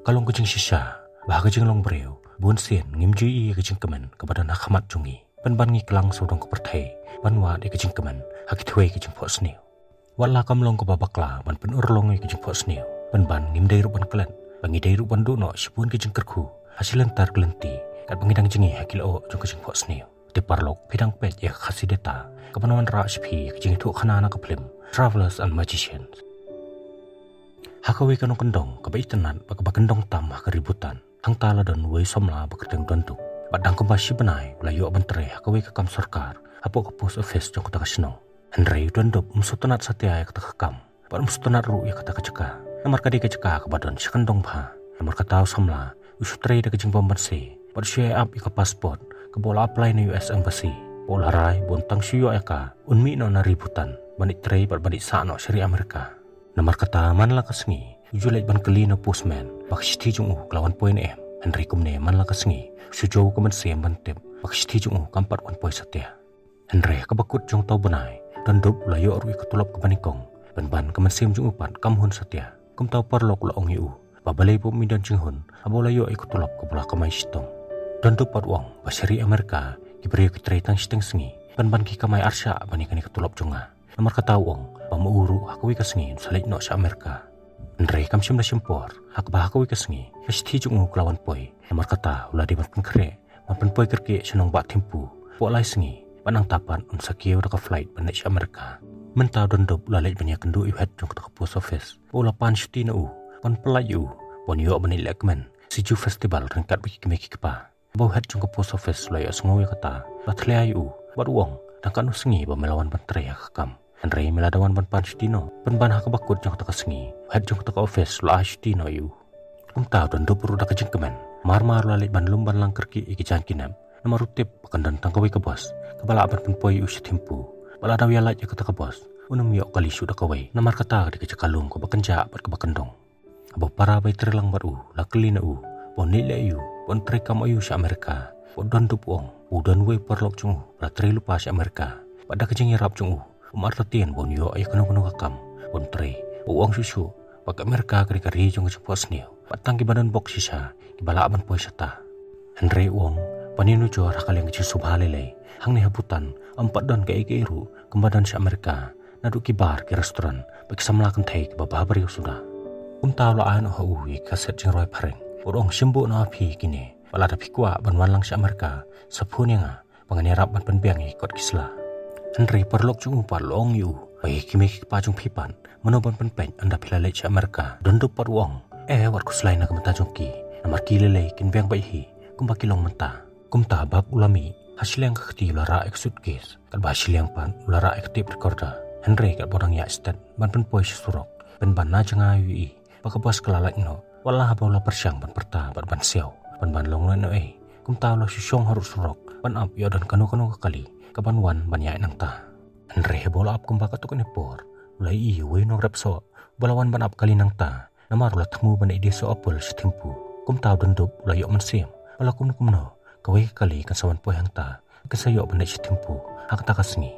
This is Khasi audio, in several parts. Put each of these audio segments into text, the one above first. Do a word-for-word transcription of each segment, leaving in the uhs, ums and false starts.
Ka long ka jingshisha ba ha ka jinglong briew bun sien ngim ju ïohi ïa ka jingkmen kaba don ha khmat jong ngi, pynban ngi klang sawdong ka pyrthei ban wad ïa ka jingkmen ha kito kiwei ki jingphohsniew. Wat la kam long kaba bakla ban pynurlong ïa ka jingphohsniew, pynban ngim dei ruh ban klet ba ngi dei ruh ban duh noh shibun ki jingkyrkhu ha shi lynter ka lynti, katba ngi dang jngi ha ki lyoh jong ka jingphohsniew. Te paralok, phi dang peit ïa ka Khasi Data kaban wanrah sha phi ïa ka jingïathuhkhana na ka phlim Travellers and Magicians. Ha kawei ka nongkyndong kaba itynnad bad kaba kyndong tam ha ka ri Bhutan, hangta la don uwei u samla ba kyrteng Dondup. Bad dang kumba shi bnai u la ïoh ban trei ha kawei ka kam sorkar hapoh ka post office jong kata ka shnong. Hynrei u Dondup um sngewtynnad satia ïa kata ka kam bad um sngewtynnad ruh ïa kata ka jaka, namar ka dei ka jaka kaba don sha kyndong bha. Namar kata u samla u shu trei da ka jingbym banse bad u shu ïai ap ïa ka passport kaba u la apply na U S Embassy, bad u la rai ba un tang shu ïoh ïa ka, un mih noh na ri Bhutan ban ïatrei bad ban ïasah noh sha ri Amerika. Namar kata man la ka sngi u ju leit ban kylli na u postman ba ka shithi jong u ka la wan poi ne em. Hynrei kumne man la ka sngi u shu jew ka mynsiem ban tip ba ka shithi jong u kam pat wan poi satia. Hynrei ha kaba kut jong uta u bnai, Dondup u la ïoh ruh ïa ka tulop kaba nyngkong, pynban ka mynsiem jong u pat kam hun satia. Kumta u paralok u la ong ïa u ba balei ba um don jinghun haba u la ïoh ïa ka tulop kaba u la kamai shitom. Dondup pat u ong ba sha ri Amerika ki briew ki trei tang shiteng sngi, pynban ki kamai arshah ban ïa kane ka tulop jong nga. Namar kata u ong ba ma u ruh ha kawei ka sngi un sa leit noh sha Amerika. Hynrei kam shym la shim por ha kaba ha kawei ka sngi ka shithi jong u ka la wan poi. Namar kata u la dei ban pynkhreh ban pynpoi kyrkieh sha nongbah Thimphu hapoh lai sngi, bad nangta pat un sa kiew da ka flight ban leit sha Amerika. Mynta u Dondup u la leit ban ïakynduh ïa u head jong kata ka post office bad u la pan shuti na u ban pyllait ïa u ban ïoh ban leit lehkmen Siju Festival ryngkat bad ki kmie ki kpa. Bad u head jong ka post office u la ïohsngew ïa kata, u la thlia ïa u bad u ong, tang katno sngi ba me la wan ban trei ha ka kam, hynrei me la dang wan ban pan shuti noh? Pynban ha kaba kut jong kata ka sngi u head jong kata ka office u la ai shuti noh ïa u. Kumta u Dondup ruh da ka jingkmen mar mar u la leit ban lum ban lang kyrkieh ïa ki jaiñ ki nep, namar u tip ba kan don tang kawei ka bos kaba lah ban pynpoi ïa u sha Thimphu. Bad lada u ïalait ïa kata ka bos, un ym ïoh kali shuh da kawei, namar kata ka dei ka jaka lum kaba kynjah bad kaba kyndong. Haba u para ba ïatrei lang bad u u la kylli na u ba un leit leh aïu, ba un trei kam aïu sha Amerika, bad u Dondup u ong ba u don uwei u paralok jong u ba la trei lypa sha Amerika, bad da ka jingïarap jong u um artatien ba un ïoh ïa kano kano ka kam ba un trei. Bad u ong shuh shuh ba ka Amerika ka dei ka ri jong ka jingphohsniew bad tang kiba donbok shisha kiba lah ban poi shata. Hynrei u ong ba nujor ha ka liang ka jingsngewbha lei lei, hangne ha Bhutan ym pat don kaei kaei ruh kumba don sha Amerika, naduh ki bar, ki restaurant bad ki samla kynthei kiba bha briew suda. Kumta u la ai noh ha u ïa ki kaset jingrwai phareng bad u ong, shim buh noh ïa phi kine, bad lada phi kwah ban wan lang sha Amerika sa phone ïa nga ba ngan ïarap ban pynbiang ïa ki kot ki sla. Hynrei u paralok jong u pat u la ong ïa u ba ïa ki kmie ki kpa jong phi pat mano ban pynpeit ynda phi la leit sha Amerika? U Dondup pat u ong, eh, wat khuslai na ka bynta jong ki, namar ki lei lei kin biang beit hi kumba ki long mynta. Kumta bad u la mih, ha shiliang ka kti u la rah ïa ka suitcase, katba ha shiliang pat u la rah ïa ka tape recorder. Hynrei katba u dang ïaid stet ban pynpoi sha surok, pynban na jngai u ïohi ba ka bos ka la lait noh, wat la haba u la pyrshang ban pyrta bad ban siaw, pynban long noh ei. Kumta u la shu shong harud surok ban ap ïoh don kano kano ka kali kaban wan ban ïaid nangta. Hynrei haba u la ap kumba katto katne por, u la ïohi ïa uwei u nongrep soh ba la wan ban ap kali nangta, namar u la thmu ban ïadie soh apple sha Thimphu. Kumta u Dondup u la ïoh mynsiem ba la kumno kumno kawei ka kali kan sa wan poi hangta, kan sa ïoh ban leit sha Thimphu ha kata ka sngi.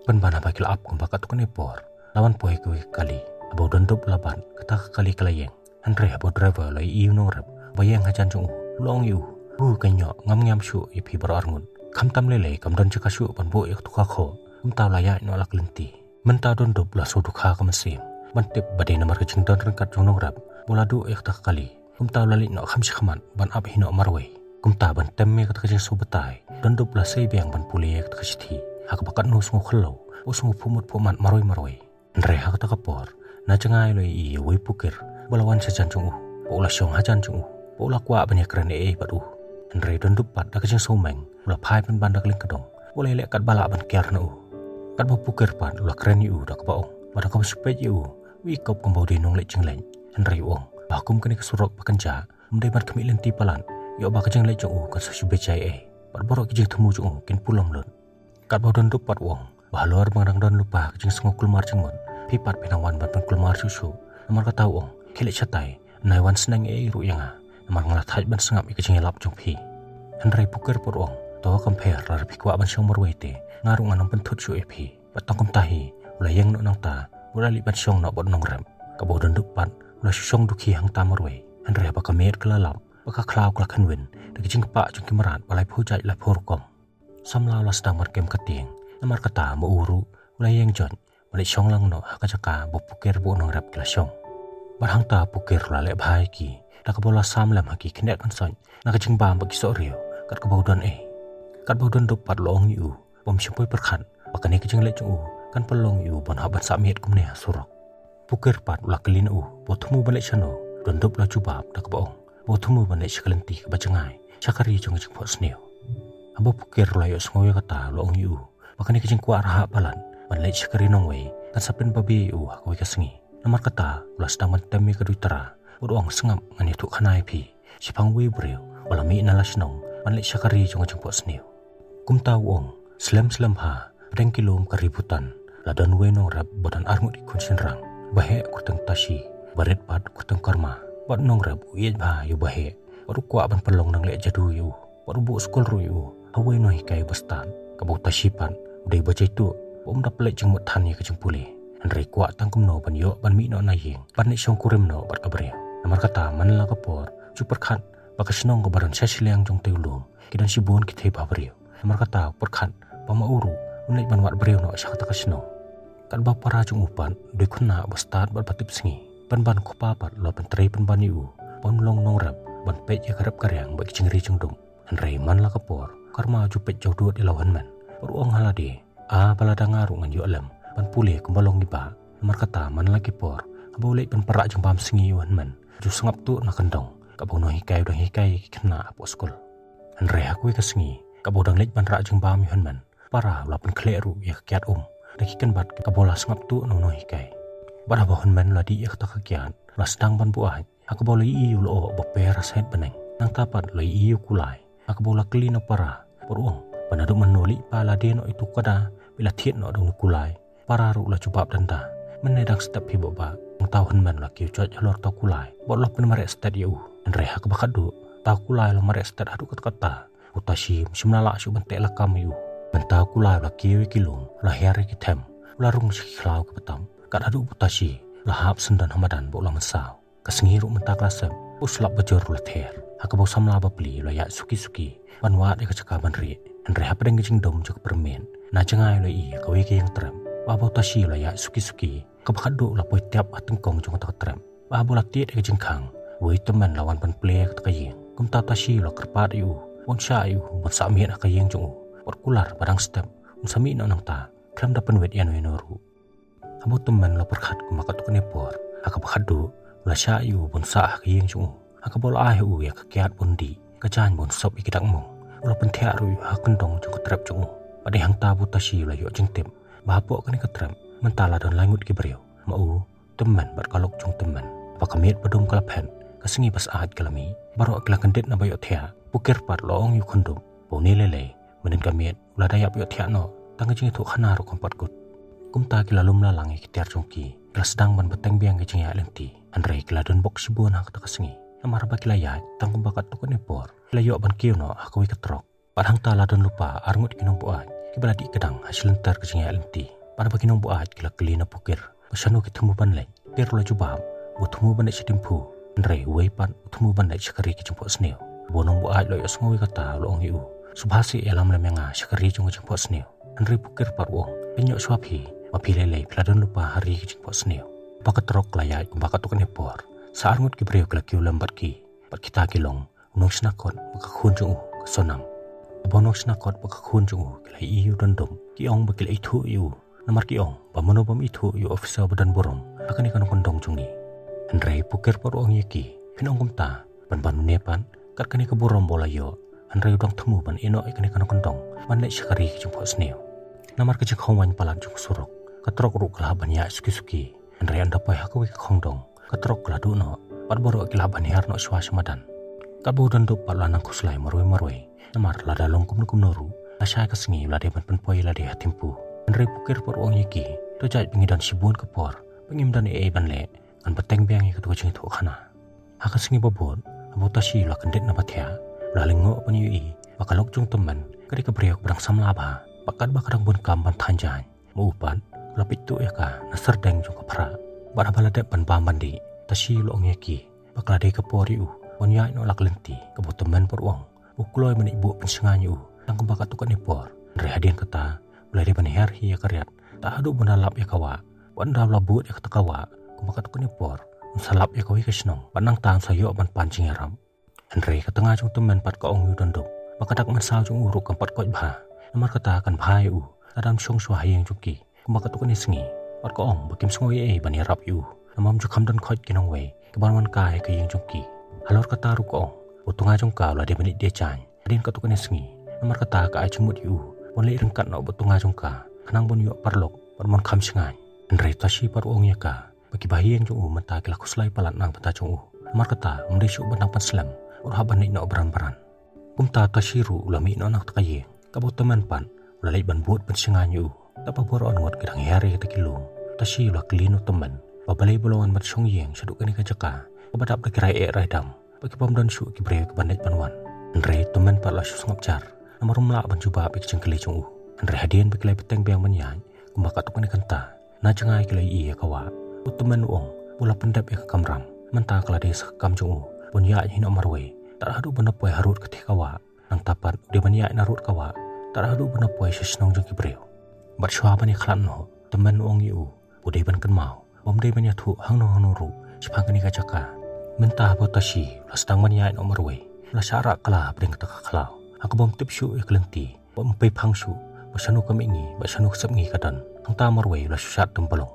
Pynban haba ki la ap kumba katto katne por, la wan poi kawei ka kali. Haba u Dondup u la bat, kata ka kali ka la ïeng. Hynrei haba u driver u la ïohi ïa u nongrep ba ïeng hajan jong u, u la ong ïa u, hu, kynnoh, ngam ngiam shuh ïa phi baroh arngut. Khamtam lei lei kam don jaka shuh ban buh ïa kato ka khoh. Kumta u la ïaid noh la ka lynti. Mynta u Dondup u la sngewdukha ka mynsiem ban tip ba dei namar ka jingdon ryngkat jong u nongrep ba u la duh ïa kata ka kali. Kumta u la leit noh kham shakhmat ban ap hi noh marwei. Kumta ban tem ïa kata ka jingsngewbatai, u Dondup u la sei biang ban pule ïa kata ka shithi ha kaba katno u sngewkhylliew, u sngewphuhmut phuhmat marwei marwei. Hynrei ha kata ka por, na jngai u la ïohi ïa uwei u pukir ba la wan shajan jong u, ba u la shong hajan jong u, ba u la kwah ban ïakren ei ei bad u. Hynrei u Dondup pat da ka jingsngewmeng u la phai pynban da ka lyngkdong, u la ïaleh katba lah ban kiar na u. Katba u pukir pat u la kren ïa u da kaba ong, bad da kaba shu peit ïa u, u i kop kumba u dei u nongleit jingleit. Hynrei u ong ba ha kum kane ka surok ba kynjah, um dei ban khmih lynti palat, ïoh ba ka jingleit jong u kan sa shu beit jai ei, bad baroh ki jingthmu jong u kin pulom lut. Katba u Dondup pat u ong ba halor ba nga dang don lypa ka jingsngew kulmar jingmut, phi pat phi nang wan ban pynkulmar shuh shuh. Namar kata u ong, khie leit shatai, ym nai wan sneng ei ei ruh ïa nga, namar nga la thait ban sngap ïa ka jingïalap jong phi. Hynrei u pukir pat u ong, to kam pher, lada phi kwah ban shong marwei te nga ruh ngan ym pynthut shuh ïa phi. Bad tang kumta hi u la ïeng noh nangta, u la leit ban shong noh bad u nongrep. Katba u Dondup pat u la shu shong dukhi hangta marwei. Hynrei haba ka miet ka la lap bad ka khlaw ka la kynwin da ki jingkpah jong ki mrad ba laiphew jait laiphew rukom, samla u la sdang ban kem ka tieng. Namar kata ma u ruh u la ïeng joit ban leit shong lang noh ha ka jaka ba u Pukir bad u nongrep ki la shong. Bad hangta u Pukir u la leh bha ïa ki da kaba u la sam lem ha ki khyndiat khynsoit na ka jingbam bad ki sohriaw kat kaba u don ei. Kat ba u Dondup pat u la ong ïa u ba um shym poi pyrkhat ba kane ka jingleit jong u kan pynlong ïa u ban hap ban sah miet kumne ha surok. U Pukir pat u la kylli na u ba u thmu ban leit shano. U Dondup u la jubab da kaba ong ba u thmu ban leit sha ka lynti kaba jngai, sha ka ri jong ka jingphohsniew. Haba u Pukir u la ïohsngew ïa kata u la ong ïa u ba kane ka jingkwah rhah palat ban leit sha ka ri nongwei kan sa pynbabe ïa u ha kawei ka sngi. Namar kata u la sdang ban tem ïa ka duitara bad u ong, sngap, ngan ïathuh khana ïa phi. Shaphang uwei u briew ba la mih na la shnong ban leit sha ka ri jong ka jingphohsniew. Kumta u ong, slem slem bha, pdeng ki lum ka ri Bhutan la don uwei u nongrep ba don arngut ki khun shynrang, uba heh kyrteng Tashi, uba rit pat kyrteng Karma. Bad u nongrep u ïeit bha ïa uba heh bad u kwah ban pynlong nongleh jadu ïa u. Bad u buh skul ruh ïa u ha uwei u nonghikai uba stad. Kaba u Tashi pat u dei uba jaituh, ba um da pynleit jingmut than ïa ka jingpule, hynrei kwah tang kumno ban ïoh ban mih noh na ïing ban leit shongkurim noh bad ka briew. Namar kata man la ka por, u ju pyrkhat ba ka shnong kaba don sha shiliang jong utei u lum ki don shibun ki thei bhabriew. Namar kata u pyrkhat ba ma u ruh un leit ban wad briew noh sha kata ka shnong. Katba u para jong u pat u dei u khynnah ba stad bad ba tipsngi, pynban u kpa pat u la pyntrei pynban ïa u ba un long nongrep ban peit ïa ka rep ka riang bad ki jingri jingdum. Hynrei man la ka por, u Karma u ju peit jawdud ïa la u hynmen bad u ong ha lade, a, ba lada nga ruh ngan ïoh lem ban pule kumba long i bah. Namar kata man la ki por, haba u leit ban pynrah jingbam sngi ïa u hynmen, u ju sngap tuh na kyndong kaba u nonghikai u dang hikai ïa ki khynnah hapoh skul. Hynrei ha kawei ka sngi, kaba u dang leit ban rah jingbam ïa u hynmen, u para u la pynkhleh ruh ïa ka kiad um da ki kynbat kaba u la sngap tuh na u nonghikai. Bad haba u hynmen u la dih ïa kata ka kiad, u la sdang ban buaid ha kaba u la ïohi u lyoh ba per ha sait bneng. Nangta pat u la ïohi u kulai ha kaba u la kylli na u para bad u ong ba naduh mynno leit pat lade noh ïa utu u kada ba la thied noh da une u kulai. U para ruh u la jubab danda, mynne dang step hi bah bah. Nangta u hynmen u la kiew joit halor uta u kulai bad u la pynmareh stet ïa u. Hynrei ha kaba khatduh uta u kulai u la mareh stet haduh katta katta. U Tashi um shym la lah shuh ban teh lakam ïa u. Mynta u kulai u la kiew ïa ki lum, u la hiar ïa ki them, u la rung sha ki khlaw kiba tam. Kat haduh ba u Tashi u la hap syndon ha madan bad u la mynsaw. Ka sngi ruh mynta ka la sep, u slap bajur u la ther. Ha kaba u samla bapli u la ïaid suki suki ban wad ïa ka jaka ban rieh. Hynrei hapdeng ka jingdum jong ka pyrmit, na jngai u la ïohi ïa kawei ka ïing trep. Bad haba u Tashi u la ïaid suki suki, kaba khatduh u la poi tiap ha tyngkong jong kata ka trep. Bad haba u la tied ïa ka jingkhang, uwei u tymmen u la wan ban plie ïa kata ka ïing. Kumta u Tashi u la kyrpad ïa u ba un shah ïa u ban sah miet ha ka ïing jong u. Bad kular ba dang step un sa mih noh nangta khlem da pynwit ïano ïano ruh. Haba u tymmen u la pyrkhat kumba katto katne por, ha kaba khatduh u la shah ïa u ban sah ha ka ïing jong u. Ha kaba u la ai ha u ïa ka kiad ba un dih, ka jaiñ ba un sop ïa ki dak mung. U la pynthiah ruh ïa u ha kyndong jong ka trep jong u. Bad dei hangta ba u Tashi u la ïoh jingtip ba hapoh kane ka trep mynta la don lai ngut ki briew, ma u, tymmen bad ka lok jong tymmen. Ba ka miet ba dum ka la phet, ka sngi ba syaid ka la mih. Baroh ki la kyndit na ba ïohthiah. U Pukir pat u la ong ïa u Khonduk ba une lei lei, mynhynnin ka miet u la da ïap ïohthiah noh, tang ka jingïathuh khana ruh kam pat kut. Kumta ki la lum la lang ïa ki tiar jong ki, ki la sdang ban bteng biang ïa ka jingïaid lynti. Hynrei ki la don bok shibun ha kata ka sngi. Namar ba ki la ïaid tang kumba katto katne por, ki la ïoh ban kiew noh ha kawei ka trok. Bad hangta la don lypa arngut ki nongbuaid kiba la dih kdang ha shilynter ka jingïaid lynti. Bad haba ki nongbuaid ki la kylli na u Pukir ba shano ki thmu ban leit, u Pukir u la jubab ba u thmu ban leit sha Thimphu, hynrei uwei pat u thmu ban leit sha ka ri ka jingphohsniew. Haba u nongbuaid u la ïohsngew ïa kata u la ong ïa u, sngewbha seh ïalam lem ïa nga sha ka ri jong ka jingphohsniew. Hynrei u Pukir pat u ong, pynïoh shuwa phi, ma phi lei lei phi la don lypa ha ri ka jingphohsniew. Ba ka trok ka la ïaid kumba katto katne por, sa arngut ki briew ki la kiew lem bad ki. Bad kita ki long u nongshna kot bad ka khun jong u, ka Sonam. Haba u nongshna kot bad ka khun jong u ki la ïohi ïa u Dondom, ki ong ba ki la ithuh ïa u. Namar ki ong ba mano bym ithuh ïa u officer ba don burom ha kane ka nongkyndong jong ngi. Hynrei u Pukir pat u ong ïa ki, phin ong kumta, pynban une pat, kat kane ka burom ba u la ïoh, hynrei u dang thmu ban ïeh noh ïa kane ka nongkyndong ban leit sha ka ri ka jingphohsniew. Namar ka jingkhongwaiñ palat jong ka surok, ka trok ruh ka la hap ban ïaid suki suki. Hynrei ynda poi ha kawei ka khongdong, ka trok ka la duh noh, bad baroh ki la hap ban hiar noh shuwa sha madan. Katba u Dondom pat u la nang khuslai marwei marwei, namar lada long kumno kumno ruh, lashai ka sngi u la dei ban pynpoi ïa lade ha Thimphu. Hynrei u Pukir pat u ong ïa ki, to jait ba ngi don shibun ka por, ba ngim don ei ei ban leh, ngan bteng biang ïa kato ka jingïathuh khana. Ha ka sngi ba bud, haba u Tashi u la kyndit na ba thiah, u la lyngngoh ban ïohi ba ka lok jong u tymmen ka dei ka briew kaba dang samla bha, bad katba ka dang bun kam ban thaiñ jaiñ, ma u pat u la peit tuh ïa ka na syrdeng jong ka phrah. Bad haba la dep ban bam ban dih, u Tashi u la ong ïa ki, Ba ka la dei ka por ïa u ban ïaid noh la ka lynti kaba u tymmen pat u ong ba u kloi ban ïa buh pynsngew ïa u tang kumba katto katne por. Hynrei hadien kata u la dei ban hiar hi ïa ka riat. Tad haduh ban da lap ïa ka wah, wat ynda u la bud ïa kata ka wah, kumba katto katne por un sa lap ïa kawei ka shnong, bad nangta un sa ïoh ban pan jingïarap. Hynrei ka tnga jong u tymmen pat ka ong ïa u Dondup ba ka dak mynsaw jong u ruh kam pat koit bha. Namar kata kan bha ïa u lada un shong shuwa ha ïing jong ki kumba katto katne sngi. Bad ka ong ba kim sngew ei ei ban ïarap ïa u, namar ym ju kham don khoit ki nongwei kiban wan kai ha ka ïing jong ki. Halor kata ruh ka ong ba u tnga jong ka u la dei ban ïaid die jaiñ hadien katto katne sngi. Namar kata ka ai jingmut ïa u ban leit ryngkat noh bad u tnga jong ka khnang ban ïoh paralok bad ban kham shngaiñ. Hynrei u Tashi pat u ong ïa ka ba kiba ha ïing jong u mynta ki la khuslai palat na ka bynta jong u. Namar kata um dei shuh ban dang pynslem, u hap ban leit noh bran bran. Kumta u Tashi ruh u la mih noh na kata ka ïing kaba u tymmen pat u la leit ban bud pynsngew ïa u. Tad ba bun ngut ki dang hiar ïa kita ki lum, u Tashi u la kylli na u tymmen ba balei ba u la wan ban shong ïing shaduh kane ka jaka kaba dap da ki rai eh rai dam, ba ki bym don shuh ki briew kiban leit ban wan. Hynrei u tymmen pat u la shu sngap jar namar um lah ban jubab ïa ka jingkylli jong u. Hynrei hadien ba ki la ïa bteng biang ban ïaid kumba katto katne kynta, na jngai ki la ïohi ïa ka wah. U tymmen u ong ba u la pyndep ïa ka kamram, mynta ka la dei sa ka kam jong u ban ïaid hi noh marwei. Tad haduh ban da poi harud ka thik ka wah, nangta pat u dei ban ïaid narud ka wah tad haduh ban da poi sha shnong jong ki briew. Bad shuwa ban ïa khlad noh, u tymmen u ong ïa u ba u dei ban kynmaw ba um dei ban ïathuh hangno hangno ruh shaphang kane ka jaka. Mynta ba u Tashi u la sdang ban ïaid noh marwei, u la shah rah kylla hapdeng kata ka khlaw ha kaba um tip shuh ïa ka lynti, ba um pei phang shuh ba shano ka mihngi bad shano ka sepngi ka don. Hangta marwei u la shu shad tympalong.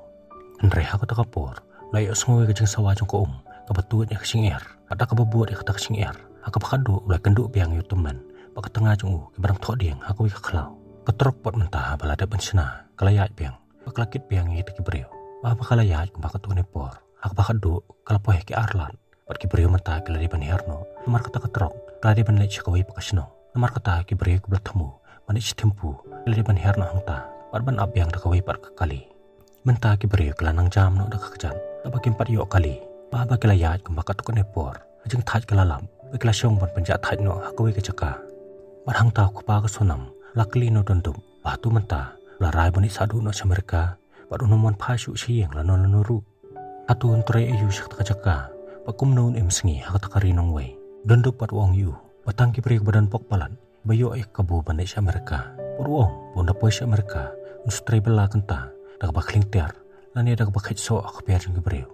Hynrei ha kata ka por u la ïohsngew ïa ka jingsawa jong ka um kaba tuid ïa ka jingïar. Bad da kaba bud ïa kata ka jingïar, ha kaba khatduh u la kynduh biang ïa u tymmen bad ka tnga jong u kiba dang thoh dieng ha kawei ka khlaw. Ka trok pat mynta ba la dep ban shna ka la ïaid biang bad ka la kit biang ïa kita ki briew. Bad haba ka la ïaid kumba katto katne por, ha kaba khatduh ka la poi ha ki ar lad. Bad ki briew mynta ki la dei ban hiar noh namar kata ka trok ka la dei ban leit sha kawei pat ka shnong. Namar kata ki briew kiba la thmu ban leit sha Thimphu ki la dei ban hiar noh hangta bad ban ap biang da kawei pat ka kali. Mynta ki briew ki la nang jam noh da ka kjat, da ba kim pat ïoh kali. Bad haba ki la ïaid kumba katto katne por, ka jingthait ka la lap bad ki la shong ban pynjah thait noh ha kawei ka jaka. Bad hangta u kpa ka Sonam u la kylli na u Dondup ba hato mynta u la rai ban leit sah duh noh sha Amerika, bad un ym wan phai shuh sha ïing lano lano ruh. Hato un trei aiu sha kata ka jaka, bad kumno un im sngi ha kata ka ri nongwei. U Dondup pat u ong ïa u ba tang ki briew ba don bok palat ba ïoh ïa ka kabu ban leit sha Amerika. Bad u ong ba un da poi sha Amerika un sa trei bylla kynta da kaba khlieng tiar lane da kaba kheit soh ha ka pher jong ki briew.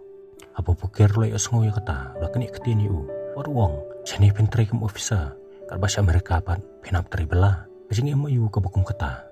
Haba u Pukir u la ïohsngew ïa kata u la knieh ktien ïa u bad u ong, shane phin trei kum officer, katba sha Amerika pat phin hap trei bylla? Ka jingim aiu kaba kum kata?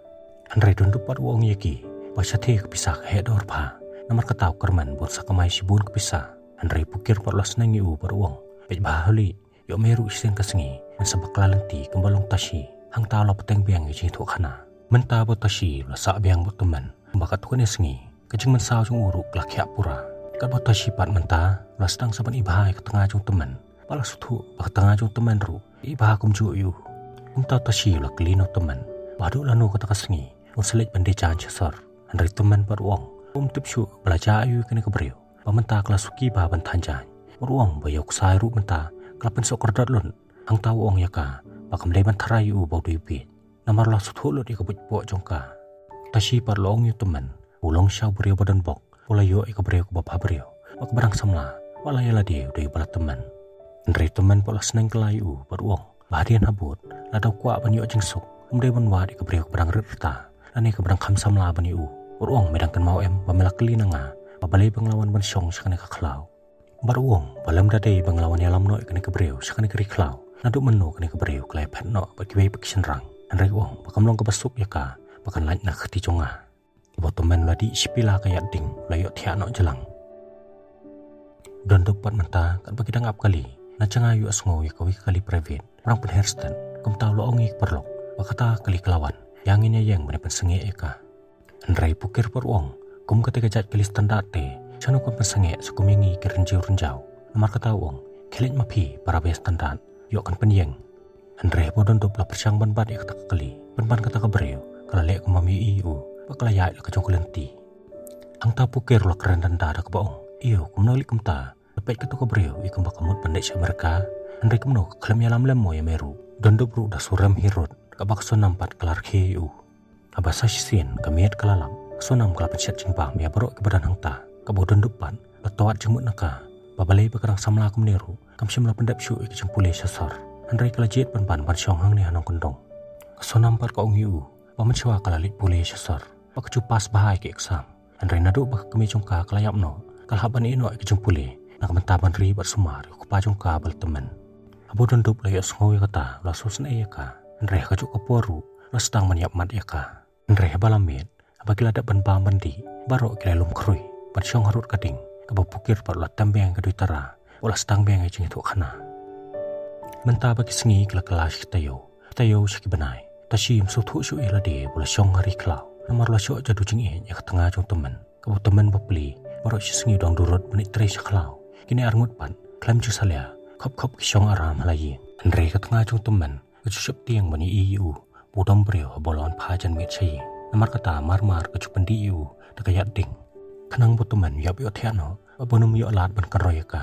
Hynrei u Dondup pat u ong ïa ki ba shathie ka pisa ka heh dor bha. Namar kata u kyrmen ba un sa kamai shibun ka pisa. Hynrei u Pukir pat u la sneng ïa u bad u ong, peit bha holi, ïoh me ruh shisien ka sngi ngan sa bakla lynti kumba long u Tashi. Hangta u la bteng biang ïa ka jingïathuhkhana. Mynta ba u Tashi u la sah biang bad u tymmen kumba katto katne sngi, ka jingmynsaw jong u ruh ka la khiah pura. Katba u Tashi pat mynta u la sdang sa ban ibha ïa ka tnga jong u tymmen, bad la sngewthuh ba ka tnga jong u tymmen ruh i bha kumjuh ïa u. Kumta u Tashi u la kylli na u tymmen ba haduh lano kata ka sngi un sa leit ban die jaiñ sha sor. Hynrei u tymmen pat u ong ba um tip shuh ba la jia aiu ïa kane ka briew ba mynta ka la suki bha ban thaw jaiñ. Bad u ong ba ïa u ksai ruh mynta ka la pynsoh kordot lut. Hangta u ong ïa ka ba kam dei ban tharai ïa u ba u dei u bieit, namar u la sngewthuh lut ïa ka buit poh jong ka. U Tashi pat u la ong ïa u tymmen ba u long shisha u briew ba don bok, u la ïoh ïa ka briew kaba bhabriew bad kaba dang samla, bad la ïa lade u dei uba la tymmen. Hynrei u tymmen pat u la sneng kylla ïa u bad u ong ba hadien habud, lada u kwah ban ïoh jingsuk, um dei ban wad ïa ka briew kaba dang rit rta lane kaba dang kham samla ban ïa u. Bad u ong, me dang kynmaw em ba me la kylli na nga ba balei ba nga la wan ban shong sha kane ka khlaw? Bad u ong ba lymda dei ba nga la wan ïalam noh ïa kane ka briew sha kane ka ri khlaw, naduh mynno kane ka briew ka la ïaphet noh bad kiwei pat ki shynrang? Hynrei u ong ba kam long kaba suk ïa ka ba kan lait na ka kti jong nga. Bad u tymmen u la dih shi pila ka ïaid ding, u la ïohthiah noh jlang. U Dondup pat mynta katba ki dang ap kali, na jngai u ïohsngew ïa kawei ka kali private ba dang pynher stet. Kumta u la ong ïa ki paralok ba kata ka kali ka la wan, ïa ngin ïa ïeng ban ïa pynsangeh ïa ka. Hynrei u Pukir pat u ong, kum kata ka jait kali standard te, shano kan pynsangeh sa kum ïa ngi ki rynjiew rynjaw? Namar kata u ong, khie leit ma phi para bangeit standard, ïoh kan pynïeng. Hynrei haba u Dondup u la pyrshang ban bat ïa kata ka kali, pynban kata ka briew ka la leh kumba ym ïohi ïa u bad ka la ïaid la ka jong ka lynti. Hangta u Pukir u la kren danda da kaba ong, ïoh, kumno leh kumta? Peit kato ka briew i kumba ka mut ban leit sha Amerika, hynrei kumno ka khlem ïalam lem mo ïa me ruh? U Dondup ruh u da surem hi rud, katba ka Sonam pat ka la rkhie ïa u. Haba sa shisien ka miet ka la lap, ka Sonam ka la pynshet jingbam ïa baroh kiba don hangta. Katba u Dondup pat u la tawad jingmut na ka, ba balei ba ka dang samla kumne ruh kam shym la pyndep shuh ïa ka jingpule sha sor. Hynrei ka la jied pynban ban shong hangne ha nongkyndong. Ka Sonam pat ka ong ïa u ba mynshuwa ka la leit pule sha sor ba ka ju pass bha ïa ka exam. Hynrei naduh ba ka kmie jong ka ka la ïap noh, ka la hap ban ïeh noh ïa ka jingpule, na ka bynta ban ri bad sumar ïa u kpa jong ka ba la tymmen. Haba u Dondup u la ïohsngew ïa kata, u la sngewsynei ïa ka. Hynrei ha kajuh ka por ruh u la sdang ban ïap mat ïa ka. Hynrei haba la miet, haba ki la dep ban bam ban dih, baroh ki la lum khrui ban shong harud ka ding, kaba u Pukir pat u la tem biang ïa ka duitara, u la sdang biang ïa ka jingïathuhkhana. Mynta ba ki sngi ki la kylla sha ki taïew, ki taïew sha ki bnai, u Tashi um sngewthuh shuh ïa lade ba u la shong ha ri khlaw, namar u la shoh jadu jingïeit ïa ka tnga jong u tymmen, kaba u tymmen bapli baroh shi sngi u dang durut ban ïatrei sha khlaw. Kine arngut pat khlem ju salia, khop khop ki shong aram ha la ïing. Hynrei ka tnga jong u tymmen ka ju sheptieng ban ïohi ïa u ba u dom briew haba u la wan phai janmiet sha ïing. Namar kata mar mar ka ju pyndih ïa u da ka ïaid ding, khnang ba u tymmen u ïap ïohthiah noh, bad ban ym ïoh lad ban kynroi ïa ka.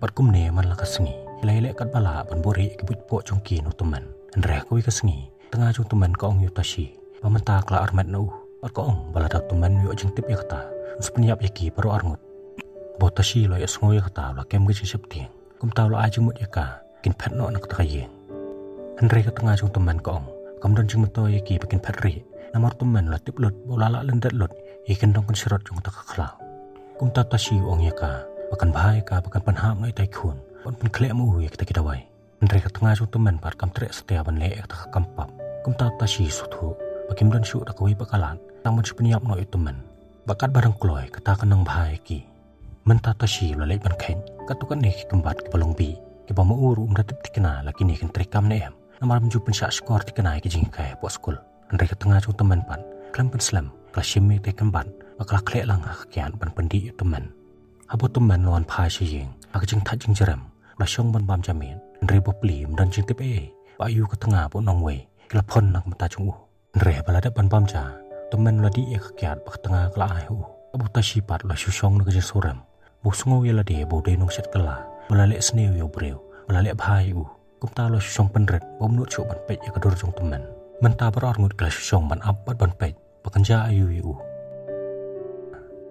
Bad kumne man la ka sngi ki la ïaleh katba lah ban buhrieh ïa ki buit poh jong ki na u tymmen. Hynrei ha kawei ka sngi ka tnga jong u tymmen ka ong ïa u Tashi ba mynta ka la armet na u, bad ka ong ba lada u tymmen u ïoh jingtip ïa kata, un sa pynïap ïa ki baroh arngut. Haba u Tashi u la ïohsngew ïa kata u la kem ka jingsheptieng. Kumta u la ai jingmut ïa ka ba kin phet noh na kata ka ïing. Hynrei ka tnga jong u tymmen ka ong ba kam don jingmyntoi ïa ki ba kin phet rieh, namar u tymmen u la tip lut ba u la lah lyndet lut ïa ki kyndong kynshrot jong kata ka khlaw. Kumta u Tashi u ong ïa ka ba kan bha ïa ka ba kan pynhap noh ïa ita i khun, ban pynkhleh ma u ïa kita ki dawai. Hynrei ka tnga jong u tymmen pat kam treh satia ban leh ïa kata ka kam pap. Kumta u Tashi u sngewthuh ba kim don shuh da kawei pat ka lad, tang ban shu pynïap noh ïa u tymmen. Bad katba dang kloi kata kan nang bha ïa ki. Mynta u Tashi u la leit ban kheit katto katne ki kynbat kiba long bih, kiba ma u ruh um da tip thikna la kine kin treikam ne em, namar ym ju pynshah shkor thikna ïa ki jinghikai hapoh skul. Hynrei ka tnga jong u tymmen pat khlem pynslem, ka la shim ïa kita ki kynbat bad ka la khleh lang ha ka kiad ban pyndih ïa u tymmen. Haba u tymmen u la wan phai sha ïing ha ka jingthait jingjrem, u la shong ban bam ja miet. Hynrei bapli ym don jingtip ei ei ba aïu ka tnga bad u nongwei ki la phon na ka bynta jong u. Hynrei haba la dep ban bam ja, u tymmen u la dih ïa ka kiad ba ka tnga ka la ai ha u. Haba u Tashi pat u la shu shong na ka jingsngewrem ba u sngew ïa lade ba u dei u nongshet kylla, ba u la leh sniew ïa u briew ba la leh bha ïa u. Kumta u la shu shong pynrit ba um nud shuh ban peit ïa ka dur jong u tymmen. Mynta baroh arngut ki la shu shong ban ap bad ban peit ba kan jia aïu ïa u.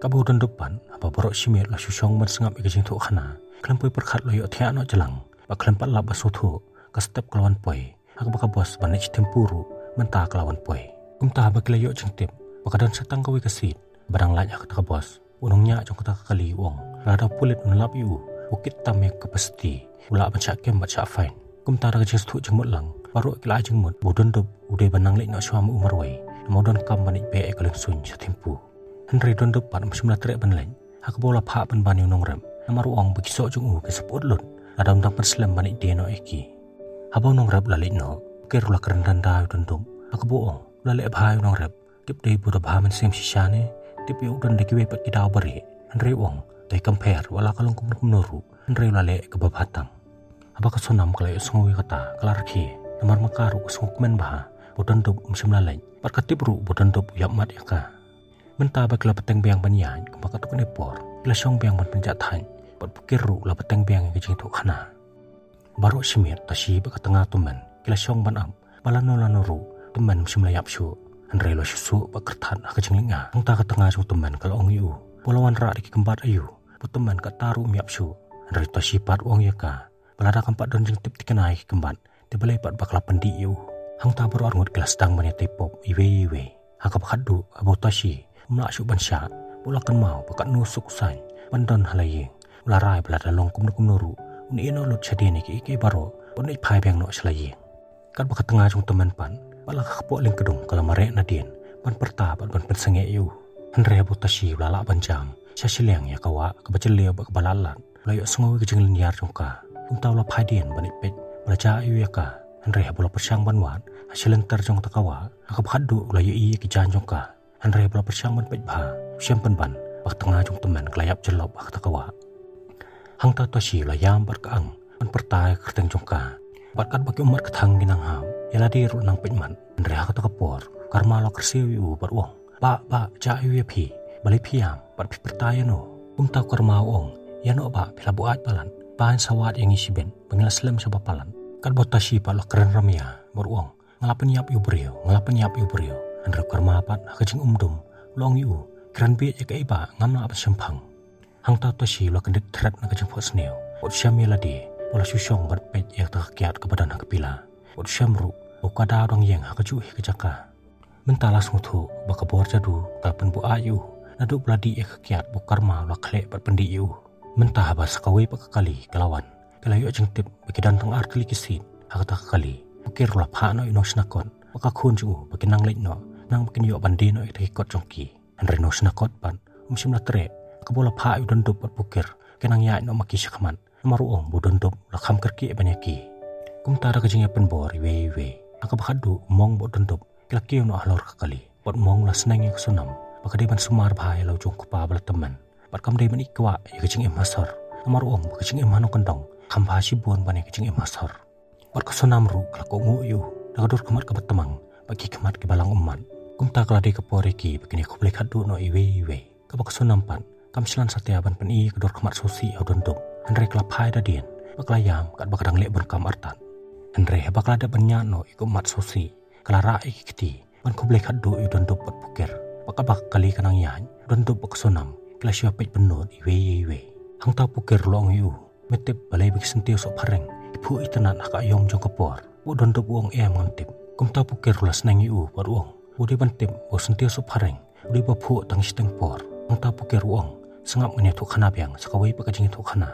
Kaba u Dondup pat, haba baroh shi miet u la shu shong ban sngap ïa ka jingïathuhkhana, khlem poi pyrkhat u la ïohthiah noh jlang, bad khlem pat lap ban sngewthuh, ka step ka la wan poi. Ha kaba ka bos ban leit sha thiempu ruh mynta ka la wan poi. Kumta haba ki la ïoh jingtip ba ka don sa tang kawei ka seat ba dang lait ha kata ka bos, u nongñiah jong kata ka kali u ong ba lada u pulit un lap ïa u, u kit tam ïa ka capacity, u lah ban shah kem bad shah fine. Kumta da ka jingsngewthuh jingmut lang, baroh ki la ai jingmut ba u Dondup u dei ban nang leit noh shuwa ma u marwei, namar u donkam ban leit beh ïa ka lyngsuiñ sha thiempu. Hynrei u Dondup pat um shym la treh ban leit, ha kaba u la phah pynban ïa u nongrep, namar u ong ba ki soh jong u ki sa pyut lut lada um dang pynslem ban leit die noh ïa ki. Haba u nongrep u la leit noh, u Pukir u la kren danda ïa u Dondup, ha kaba u ong ba u la leh bha ïa u nongrep, tip dei ba u da bha mynsiem shisha ne, tip ïa u don da kiwei pat ki daw ba rieh. Hynrei u ong, to ïa compare, wat la ka long kumno kumno ruh, hynrei u la leh kaba bha tam. Haba ka Sonam ka la ïohsngew ïa kata ka la rkhie, namar ma ka ruh ka sngewkmen bha ba u Dondup um shym la leit, bad ka tip ruh ba u Dondup u ïap mat ïa ka. Mynta ba ki la bteng biang ban ïaid, kumba katto katne por ki la shong biang ban pynjah thait, bad u Pukir ruh u la bteng biang ïa ka jingïathuhkhana. Baroh shi miet u Tashi bad ka tnga u tymmen ki la shong ban ap, ba lano lano ruh u tymmen um shym la ïap shuh. Hynrei u la shu suh bad kyrthat ha ka jinglynga. Hangta ka tnga jong u tymmen ka la ong ïa u ba u la wanrah da ki kynbat aïu ba u tymmen katta ruh um ïap shuh. Hynrei u Tashi pat u ong ïa ka ba lada kam pat don jingtip thikna ïa ki kynbat, te balei pat ba ka la pyndih ïa u. Hangta baroh arngut ki la sdang ban ïatei pop iwei iwei. Ha kaba khatduh, haba u Tashi um lah shuh ban shah, ba u la kynmaw ba katno suk u saiñ ban don ha la ïing. U la rai ba lada long kumno kumno ruh un ïeh noh lut shadien ïa kiei kiei baroh, un leit phai biang noh sha la ïing. Katba ka tnga jong u tymmen pat, pat la ka kpoh lyngkdung ka la mareh nadien ban pyrta bad ban pynsangeh ïa u. Hynrei haba u Tashi u la lah ban jam sha shiliang ïa ka wah kaba jylliew bad kaba lad lad, u la ïohsngew ïa ka jinglynñiar jong ka. Kumta u la phai dien ban ïapeit ba la jia aïu ïa ka. Hynrei haba u la pyrshang ban wad ha shi lynter jong kata ka wah, ha kaba khatduh u la ïohi ïa ki jaiñ jong ka. Hynrei haba u la pyrshang ban peit bha, u shem pynban ba ka tnga jong u tymmen ka la ïap jyllop ha kata ka wah. Hangta u Tashi u la ïam bad ka ang ban pyrta ïa ka kyrteng jong ka. Bad katba ki ummat ka thang ki nang hap, ïa lade ruh la nang peit mat. Hynrei ha kata ka por u Karma u la kyrsiew ïa u bad u ong, "Bah, bah, jia aïu ïa phi? Balei phi ïam bad phi pyrta ïano?" Kumta u Karma u ong, "Ïa noh bah, phi la buaid palat. Bah, sa wad ïa ngi shibit ba ngi la slem shaba palat." Katba u Tashi pat u la kren rymïa bad u ong, "Nga la pynïap ïa u briew, nga la pynïap ïa u briew." Hynrei u Karma pat ha ka jingum dum u la ong ïa u, "Kren bieit ïa kaei bah, ngam lah ban shemphang." Hangta u Tashi u la kyndit thret na ka jingphohsniew bad u shem ïa lade, u la shu shong bad peit ïa kata ka kiad kaba don ha ka pila. Bad u shem ruh ba u Kada u dang ïeng ha kajuh hi ka jaka. Mynta la sngewthuh ba ka bor jadu ka la pynbuaid ïa u, naduh ba la dih ïa ka kiad ba u Karma u la khleh bad pyndih ïa u. Mynta haba sa kawei pat ka kali ka la wan, ka la ïoh jingtip ba ki don tang ar tylli ki seat ha kata ka kali. U Pukir u la phah noh ïa u nongshnakot bad ka khun jong u ba kin nang leit noh, nang ba kin ïoh ban die noh ïa kita ki kot jong ki. Hynrei u nongshnakot pat um shym la treh. Kaba u la phah ïa u Dondup bad u Pukir, ki nang ïaid noh ma ki shakhmat, namar u ong ba u Dondup u la kham kyrkieh ban ïa ki. Kumta da ka jingïapynbor iwei ïa iwei, ha kaba khatduh u Mong bad u Dondup ki la kiew noh halor ka kali. Bad u Mong u la sneng ïa ka Sonam ba ka dei ban sumar bha ïa la u jong u kpa ba la tymmen, bad kam dei ban ïaid kwah ïa ka jingim ha sor, namar u ong ba ka jingim ha nongkyndong kham bha shibun ban ïa ka jingim ha sor. Bad ka Sonam ruh ka la kohnguh ïa u da ka dur khmat kaba tmang bad ki khmat kiba lang ummat. Kumta ka la dei ka por ïa ki ba kin ïakhublei khatduh noh iwei ïa iwei. Kaba ka Sonam pat kam shlan satia ban pyni ïa ka dur khmat sngewsih ha u Dondup, hynrei ka la phai da dien bad ka la ïam katba ka dang leh bun kam artat. Hynrei haba ka la dep ban ñiad noh ïa ka ummat sngewsih, ka la rah ïa ki kti ban khublei khatduh ïa u Dondup bad u Pukir. Bad katba ka kali ka nang ïaid, u Dondup bad ka Sonam ki la shu ïapeit bynnud iwei ïa iwei. Hangta u Pukir u la ong ïa u, me tip balei ba ki syntiew sohphareng ki phuh itynnad ha ka aïom jong ka por? Bad u Dondup u ong em, ngam tip. Kumta u Pukir u la sneng ïa u bad u ong, u dei ban tip ba u syntiew sohphareng u dei ba phuh tang shiteng por. Hangta u Pukir u ong, sngap, ngan ïathuhkhana biang sa kawei pat ka jingïathuhkhana.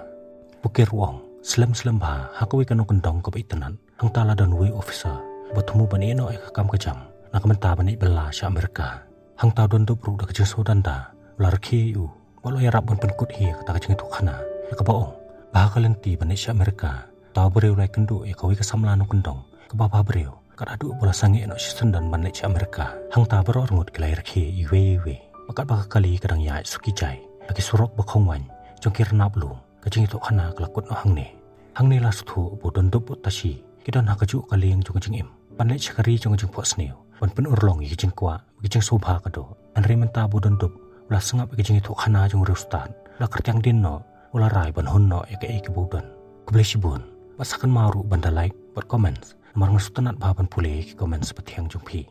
U Pukir u ong, slem slem bha, ha kawei ka nongkyndong kaba itynnad, hangta la don uwei u officer ba thmu ban ïeh noh ïa ka kam ka jam na ka bynta ban leit bylla sha Amerika. Hangta u Dondup ruh da ka jingsngewdanda u la rkhie ïa u bad u la ïarap ban pynkut hi ïa kata ka jingïathuhkhana, da kaba ong ba ha ka lynti ban leit sha Amerika, uta u briew u la ïakynduh ïa kawei ka samla nongkyndong kaba bhabriew, kat haduh ba u la sangeh noh shisyndon ban leit sha Amerika. Hangta baroh arngut ki la ïarkhie iwei ïa iwei. Bad katba ka kali ka dang ïaid suki jai ha ki surok ba khongwaiñ jong ki rnap lum, ka jingïathuhkhana ka la kut noh hangne. Hangne la sngewthuh ba u Dondup bad u Tashi ki don ha kajuh ka lieng jong ka jingim, ban leit sha ka ri jong ka jingphohsniew ban pynurlong ïa ka jingkwah ba ka jingsngewbha ka doh. Hynrei mynta ba u Dondup u la sngap ïa ka jingïathuhkhana jong u riewstad, u la kyrtiang dien noh, u la rai ban hun noh ïa kaei kaba u don. Khublei shibun, bad sa kynmaw ruh ban da like bad comments, namar nga sngewtynnat bha ban pule ïa ki comments ba thiang jong phi.